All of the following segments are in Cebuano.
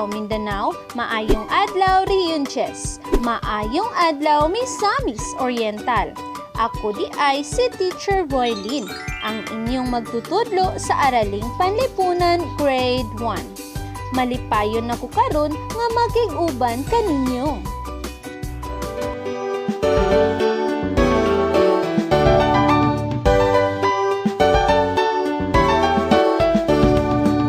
Adlaw, Mindanao, maayong adlaw, Region Chess, maayong adlaw, Misamis Oriental. Ako di ay si Teacher Roylene, ang inyong magtutudlo sa Araling Panlipunan Grade 1. Malipayon ako karon nga makig-uban kaninyo.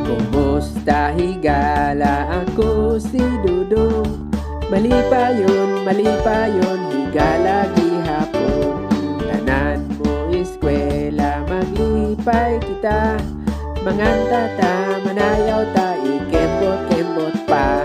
Kumusta, higala? Ako si Dudong. Malipayon, malipayon, higala gihapon. Tanan mo eskwela, maglipay kita. Manganta ta, manayaw ta, ikembot-kembot pa.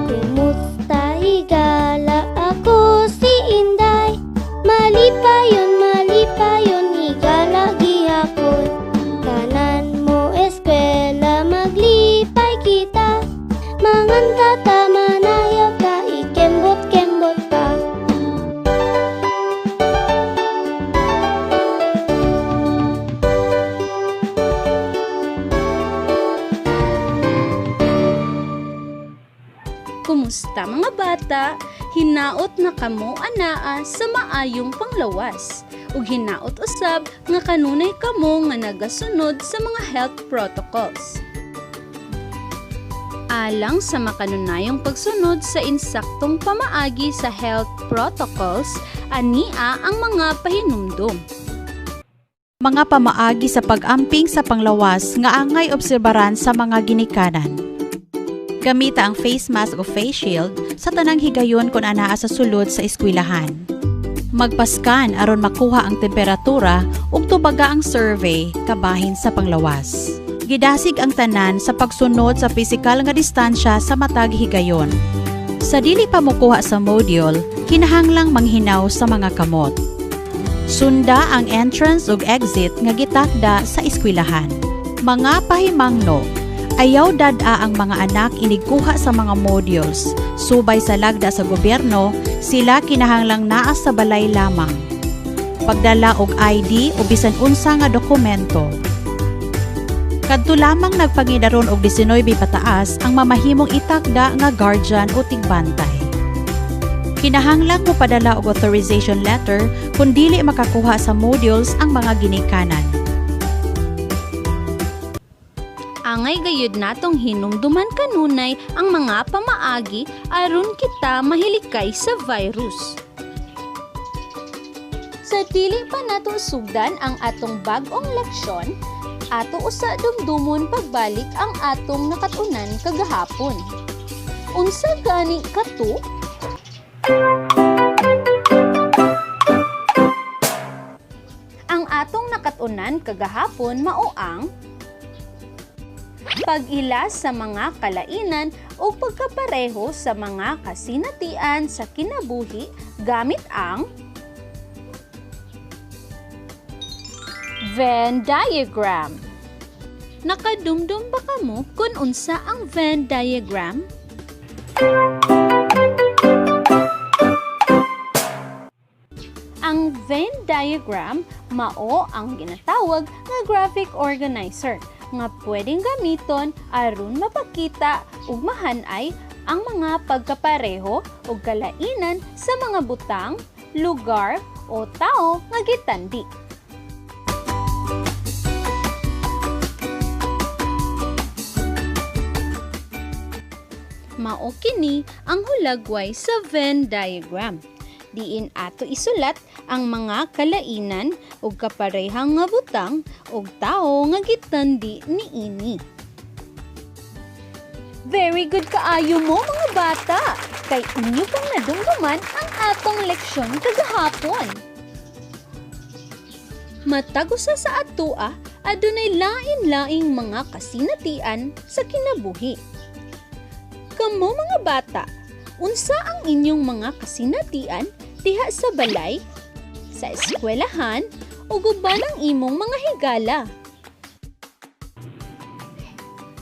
Kumusta, higala? Ako si Inday. Malipayon, malipayon, higala gihapon. Tanan mo eskwela, maglipay kita. Manganta ta, manayaw ta, ikembot-kembot pa. Kumusta, mga bata? Hinaot na kamo anaa sa maayong panglawas. Ug hinaot usab nga kanunay kamo nga nagasunod sa mga health protocols. Alang sa makanunayong pagsunod sa insaktong pamaagi sa health protocols, ania ang mga pahinumdum. Mga pamaagi sa pag-amping sa panglawas nga angay obserbaran sa mga ginikanan. Gamita ang face mask o face shield sa tanang higayon kung anaa sa sulod sa eskwelahan. Magpaskan aron makuha ang temperatura ug tubaga ang survey kabahin sa panglawas. Gidasig ang tanan sa pagsunod sa pisikal nga distansya sa matag higayon. Sa dili pa mokuha sa module, kinahanglang manghinaw sa mga kamot. Sunda ang entrance ug exit nga gitakda sa eskwelahan. Mga pahimangno, ayaw dad-a ang mga anak inigkuha sa mga modules. Subay sa lagda sa gobyerno, sila kinahanglang naa sa balay lamang. Pagdala og ID o bisan unsa nga dokumento. Kadto lamang nagpangidaron og 19 pataas ang mamahimong itakda nga guardian o tigbantay. Kinahanglang mopadala og authorization letter kung dili makakuha sa modules ang mga ginikanan. Angay gayud natong hinumduman kanunay ang mga pamaagi aron kita mahilikay sa virus. Sa dili pa nato sugdan ang atong bag-ong leksyon, ato usa dumdumon pagbalik ang atong nakatunan kagahapon. Unsa gani kato? Ang atong nakatunan kagahapon mao ang pag-ila sa mga kalainan o pagkapareho sa mga kasinatian sa kinabuhi gamit ang Venn diagram. Nakadumdum ba kamo kung unsa ang Venn diagram? Ang Venn diagram mao ang ginatawag nga graphic organizer nga pwedeng gamiton aron mapakita ug mahanay ang mga pagkapareho ug kalainan sa mga butang, lugar o tao nga gitandi. Mao kini ang hulagway sa Venn diagram. Diin ato isulat ang mga kalainan ug kaparehang nga butang ug tawo nga gitandi niini. Very good kaayo mo, mga bata! Kay inyo pang nadumduman ang atong leksyon kagahapon. Matag usa sa atoa, adunay lain-laing mga kasinatian sa kinabuhi. Kamo, mga bata, unsa ang inyong mga kasinatian diha sa balay, sa eskwelahan, ug uban ang imong mga higala?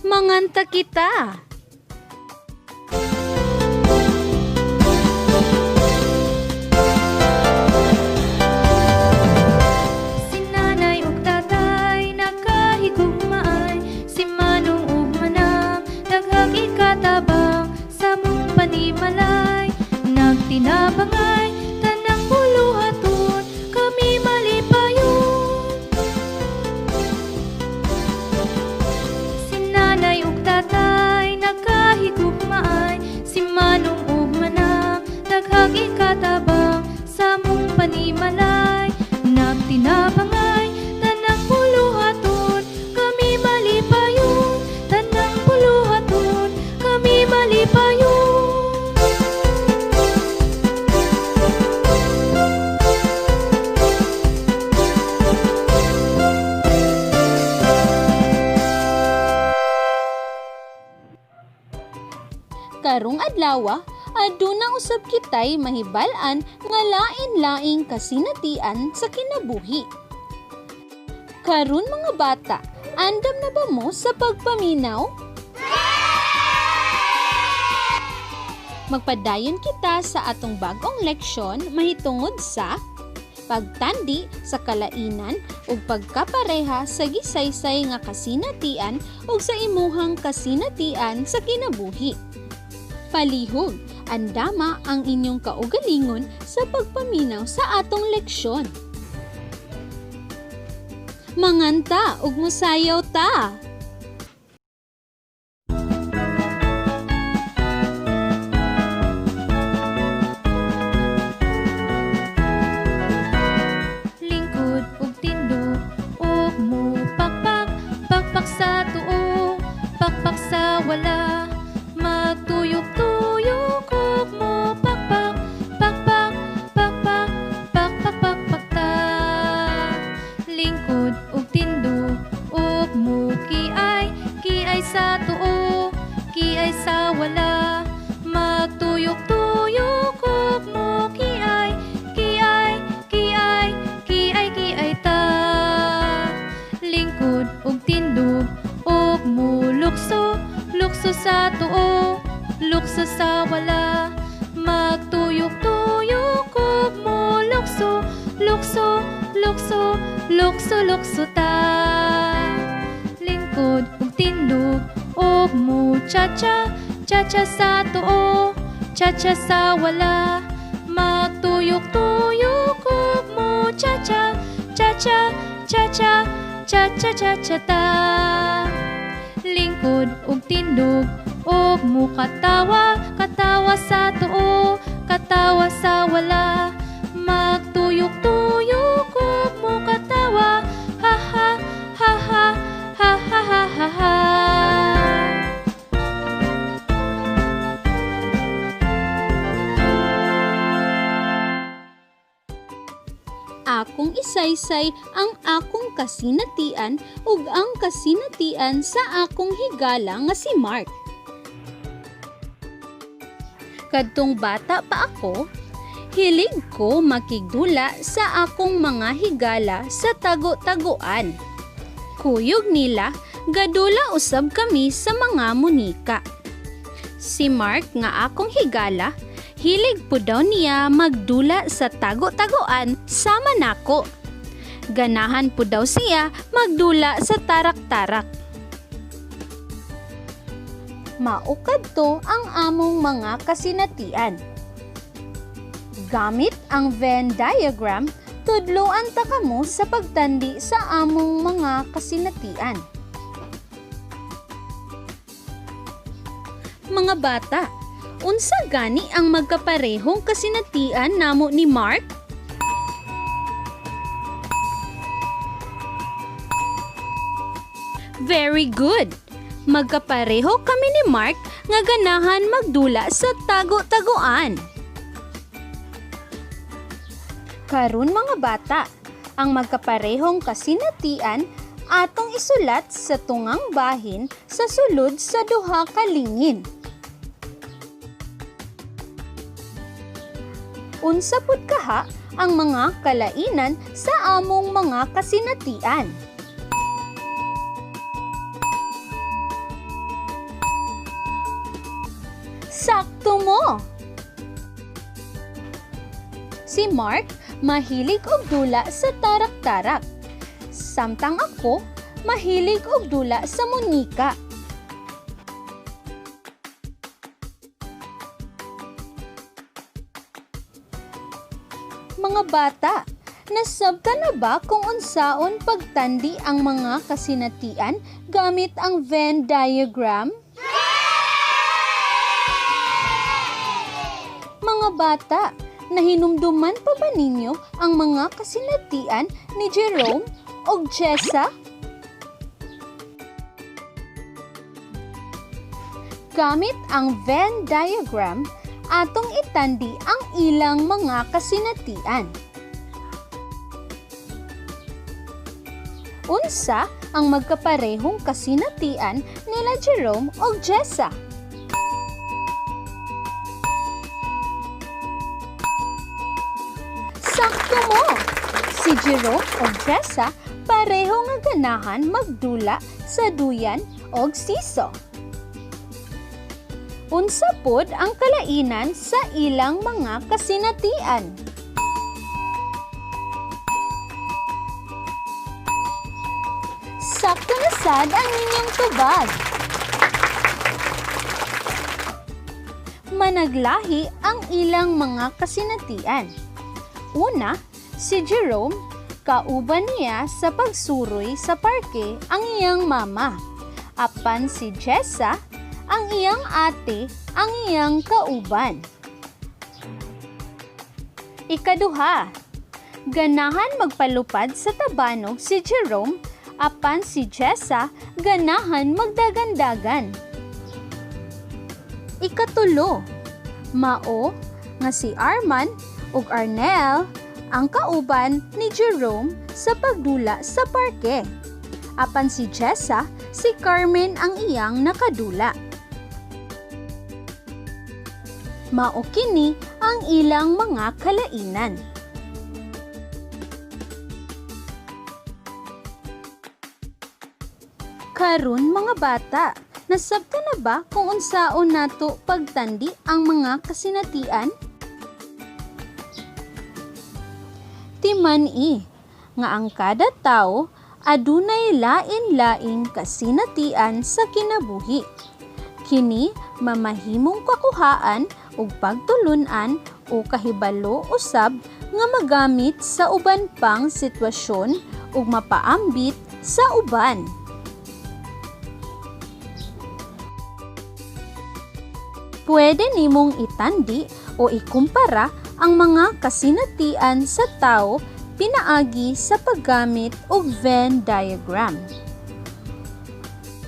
Manganta kita! Nagtinabangay, tanang buluhaton, kami malipayon. Si nanay ug tatay nagkahigugmaay, si manong ug manang daghang ikatabang sa among panimalay. Nagtinabangay, tanang buluhaton, kami malipayon. Tanang buluhaton, kami malipayon. Karong adlaw, aduna usab kitay mahibal-an nga lain-laing kasinatian sa kinabuhi. Karon mga bata, andam na ba mo sa pagpaminaw? Magpadayon kita sa atong bagong leksyon mahitungod sa pagtandi sa kalainan ug pagkapareha sa gisaysay nga kasinatian ug sa imuhang kasinatian sa kinabuhi. Palihog, andama ang inyong kaugalingon sa pagpaminaw sa atong leksyon. Manganta ug mosayaw ta! Lingkod ug tindog ug mupakpak, pakpak sa tuo, pakpak sa wala. Magtuyok-tuyok ug mupakpak, pakpak, pakpak, pakpak, pakpak ta. Lingkod ug tindog ug mukiay, kiay sa tuo, kiay sa wala. Magtuyok-tuyok ug mukiay, kiay, kiay, kiay, kiay ta. Lingkod ug tindog ug mulukso, lukso sa tuo, lukso sa wala. Magtuyok-tuyok ug mulukso, lukso, lukso, lukso, lukso ta. Lingkod ug tindog ug muchacha, chacha sa tuo, chacha sa wala. Magtuyok-tuyok ug muchacha, chacha, chacha, chacha, chacha ta. Lingkod ug tindog ug mukatawa, katawa sa tuo, katawa sa wala. Magtuyok-tuyok ug mukatawa, ha ha ha ha ha ha ha ha ha. Akong isaysay ang akong kasinatian ug ang kasinatian sa akong higala nga si Mark. Kadtong bata pa ako, hilig ko makigdula sa akong mga higala sa tago-taguan. Kuyog nila, gadula usab kami sa mga munika. Si Mark nga akong higala, hilig po daw niya magdula sa tago-taguan sama nako. Ganahan po daw siya magdula sa tarak-tarak. Mao kadto ang among mga kasinatian. Gamit ang Venn diagram, tudloan ta kamo sa pagtandi sa among mga kasinatian. Mga bata, unsa gani ang magkaparehong kasinatian namo ni Mark? Very good! Magkapareho kami ni Mark nga ganahan magdula sa tago-taguan. Karon mga bata, ang magkaparehong kasinatian atong isulat sa tungang bahin sa sulod sa duha ka lingin. Unsa pud kaha ang mga kalainan sa among mga kasinatian? Sakto mo! Si Mark mahilig og dula sa tarak-tarak. Samtang ako, mahilig og dula sa munika. Mga bata, nasabtan na ba kung unsaon pagtandi ang mga kasinatian gamit ang Venn diagram? Mga bata, nahinumduman pa ba ninyo ang mga kasinatian ni Jerome o Jessa? Gamit ang Venn diagram, atong itandi ang ilang mga kasinatian. Unsa ang magkaparehong kasinatian nila Jerome o Jessa? Sakto mo! Si Jerome o Jessa pareho nga ganahan magdula sa duyan og siso. Unsa pod ang kalainan sa ilang mga kasinatian? Sakto na sad ang inyong tubag. Managlahi ang ilang mga kasinatian. Una, si Jerome, kauban niya sa pagsuroy sa parke ang iyang mama. Apan si Jessa, ang iyang ate, ang iyang kauban. Ikaduha, ganahan magpalupad sa tabanog si Jerome, apan si Jessa ganahan magdagandagan. Ikatulo, mao nga si Arman ug Arnel ang kauban ni Jerome sa pagdula sa parke. Apan si Jessa, si Carmen ang iyang nakadula. Mao kini ang ilang mga kalainan. Karon mga bata, nasabtan na ba kung unsaon nato pagtandi ang mga kasinatian? Timan-i nga ang kada tao adunay lain-laing kasinatian sa kinabuhi. Kini mamahimong kakuhaan ug pagtulun-an o kahibalo usab nga magamit sa uban pang sitwasyon ug mapaambit sa uban. Pwede nimong itandi o ikumpara ang mga kasinatian sa tao pinaagi sa paggamit og Venn diagram.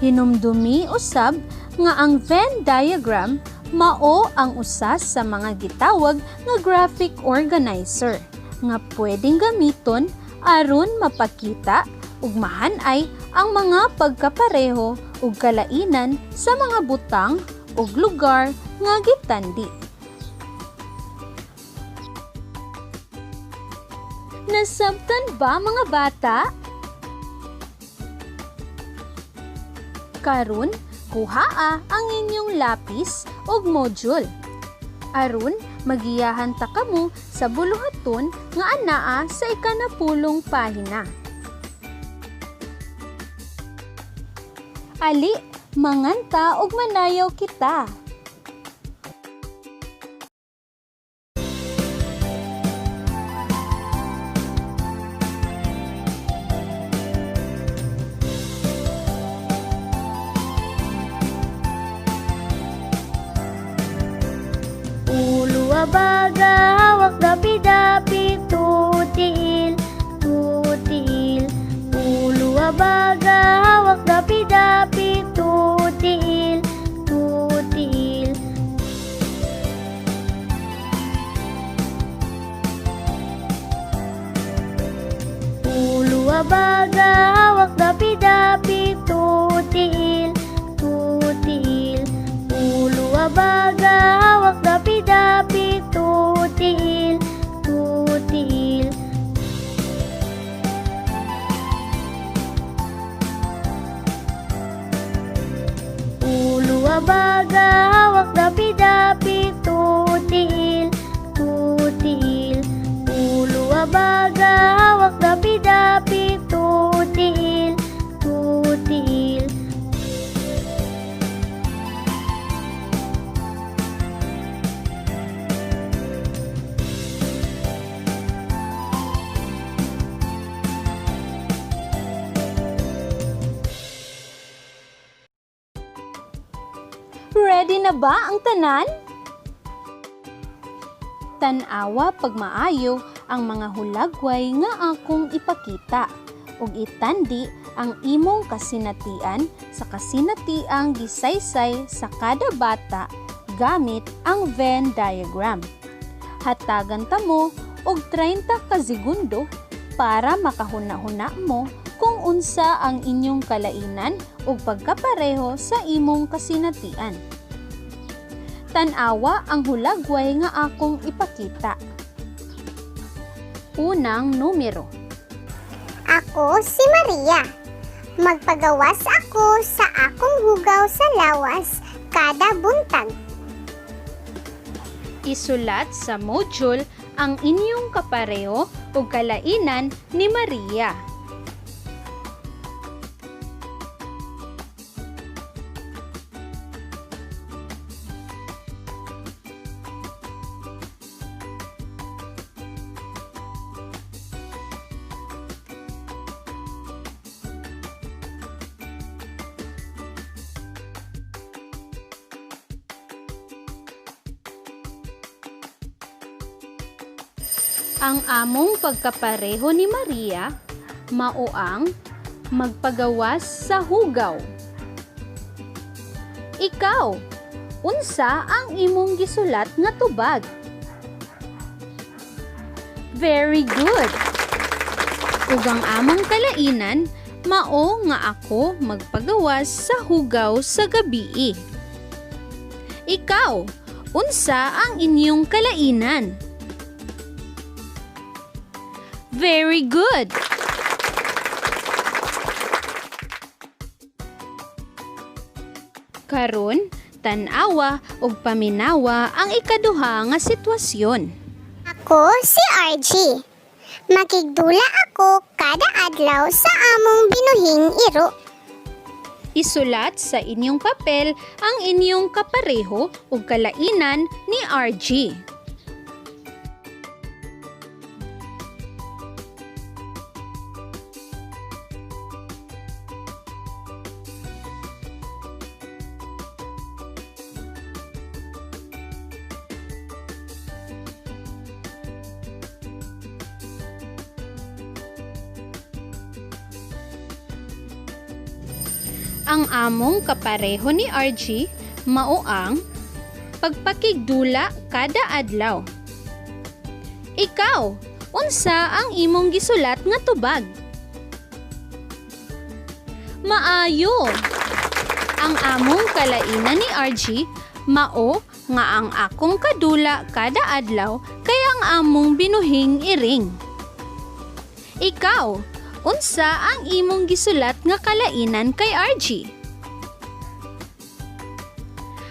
Hinumdumi usab nga ang Venn diagram mao ang usa sa mga gitawag nga graphic organizer nga pwedeng gamiton aron mapakita ug mahan-ay ang mga pagkapareho ug kalainan sa mga butang ug lugar nga gitandi. Nasabtan ba, mga bata? Karon, kuhaa ang inyong lapis ug module. Aron, magiyahan ta kamo sa buluhaton nga anaa sa ikanapulong pahina. Ali, manganta ug manayaw kita. Ulo abaga, hawak dapi-dapi, tutiil, tutiil. Ulo abaga, hawak dapi-dapi, tutiil, tutiil. Ulo abaga, hawak dapi-dapi, tutiil, tutiil. Ulo abaga, hawak dapi-dapi, tutiil, tutiil. Ulo abaga, hawak dapi-dapi, tutiil, tutiil. Ulo abaga, hawak dapi-dapi, tutiil, tutiil. Ready na ba ang tanan? Tan-awa pagmaayo ang mga hulagway nga akong ipakita ug itandi ang imong kasinatian sa kasinatiang gisaysay sa kada bata gamit ang Venn diagram. Hatagan ta mo og 30 ka segundo para makahuna-huna mo kung unsa ang inyong kalainan ug pagkapareho sa imong kasinatian. Tan-awa ang hulagway nga akong ipakita. Unang numero. Ako si Maria. Magpagawas ako sa akong hugaw sa lawas kada buntag. Isulat sa module ang inyong kapareho o kalainan ni Maria. Ang among pagkapareho ni Maria mao ang magpagawas sa hugaw. Ikaw, unsa ang imong gisulat nga tubag? Very good. Ug ang among kalainan mao nga ako magpagawas sa hugaw sa gabii. Ikaw, unsa ang inyong kalainan? Very good! Karon, tan-awa ug paminawa ang ikaduha nga sitwasyon. Ako si RG. Makigdula ako kada adlaw sa among binuhing iro. Isulat sa inyong papel ang inyong kapareho ug kalainan ni RG. Ang among kapareho ni RG mao ang pagpakigdula kada adlaw. Ikaw, unsa ang imong gisulat nga tubag? Maayo. Ang among kalainan ni RG mao nga ang akong kadula kada adlaw kay ang among binuhing iring. Ikaw, unsa ang imong gisulat nga kalainan kay RG?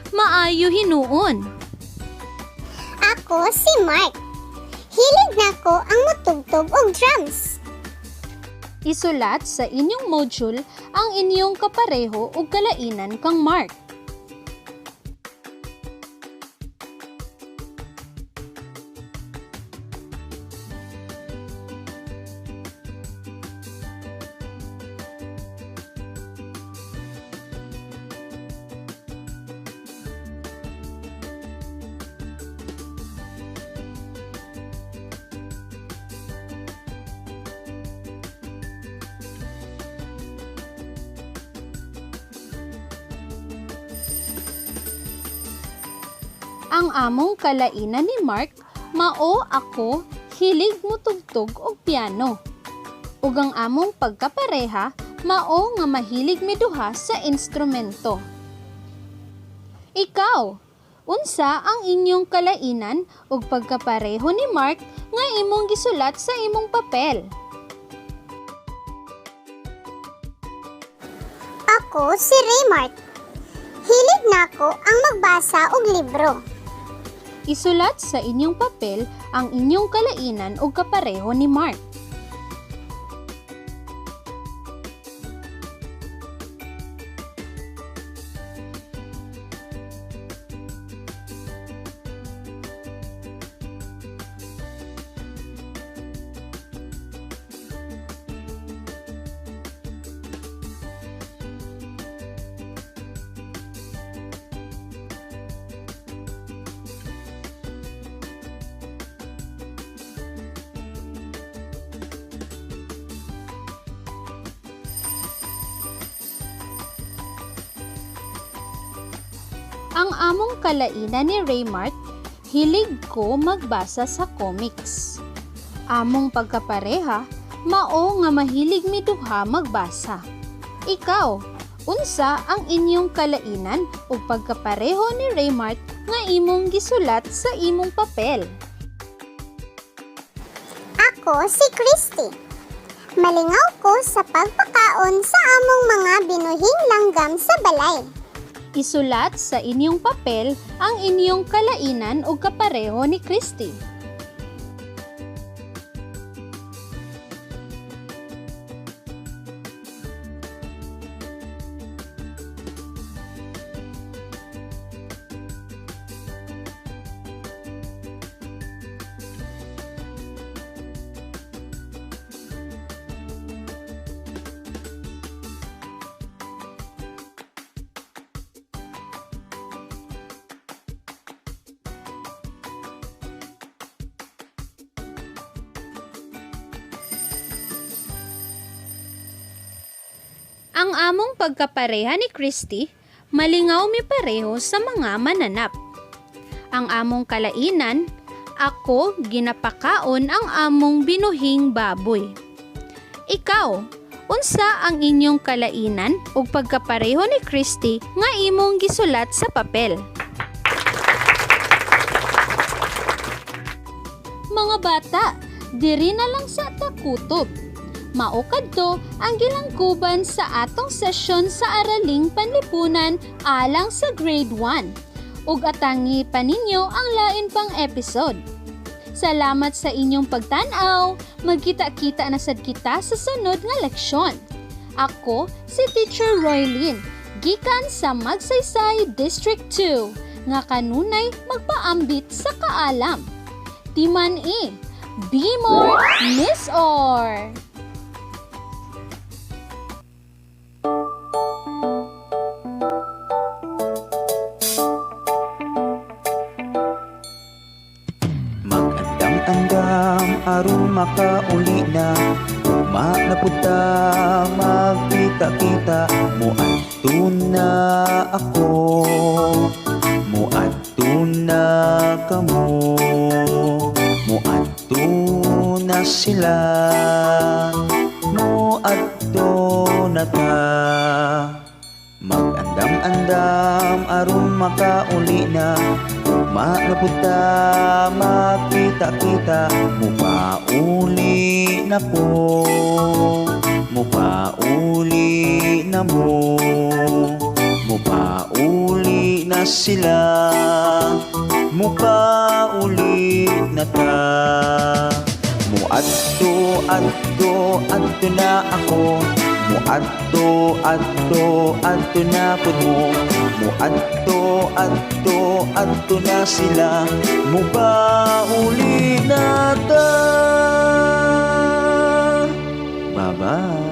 Maayo hinuon. Ako si Mark. Hilig nako ang mutugtog og drums. Isulat sa inyong module ang inyong kapareho o kalainan kang Mark. Ang among kalainan ni Mark mao ako hilig motugtog og piano. Ug ang among pagkapareha mao nga mahilig miduha sa instrumento. Ikaw, unsa ang inyong kalainan ug pagkapareho ni Mark nga imong gisulat sa imong papel? Ako si Raymart. Hilig nako ang magbasa og libro. Isulat sa inyong papel ang inyong kalainan ug kapareho ni Mark. Ang among kalainan ni Raymart, hilig ko magbasa sa comics. Among pagkapareha, mao nga mahilig mi duha magbasa. Ikaw, unsa ang inyong kalainan ug pagkapareho ni Raymart nga imong gisulat sa imong papel? Ako si Christy. Malingaw ko sa pagpakaon sa among mga binuhing langgam sa balay. Isulat sa inyong papel ang inyong kalainan ug kapareho ni Christy. Ang among pagkapareha ni Christy, malingaw mi pareho sa mga mananap. Ang among kalainan, ako ginapakaon ang among binuhing baboy. Ikaw, unsa ang inyong kalainan ug pagkapareho ni Christy nga imong gisulat sa papel? Mga bata, diri na lang sa takutob. Mao kadto ang gilangkuban sa atong sesyon sa Araling Panlipunan alang sa Grade 1. Ug atangi pa ninyo ang lain pang episode. Salamat sa inyong pagtan-aw. Magkita-kita na sad kita sa sunod nga leksyon. Ako si Teacher Roylene, gikan sa Magsaysay District 2, nga kanunay magpaambit sa kaalam. Timan e, be more, Miss Or! Mag-andam-andam aron makauli na. Ugma na pud ta magkita-kita. Moadto na ako, moadto na kamo, moadto na sila, moadto na ta. Mag-andam-andam aron makauli na. Ugma na pud ta magkita-kita. Mupauli na ko, mupauli na mo, mupauli na sila, mupauli na ta. Muadto, adto, adto na ako. Muadto, adto, adto na pud mo. Muadto, adto, adto na sila. Mupauli na ta. Bye-bye.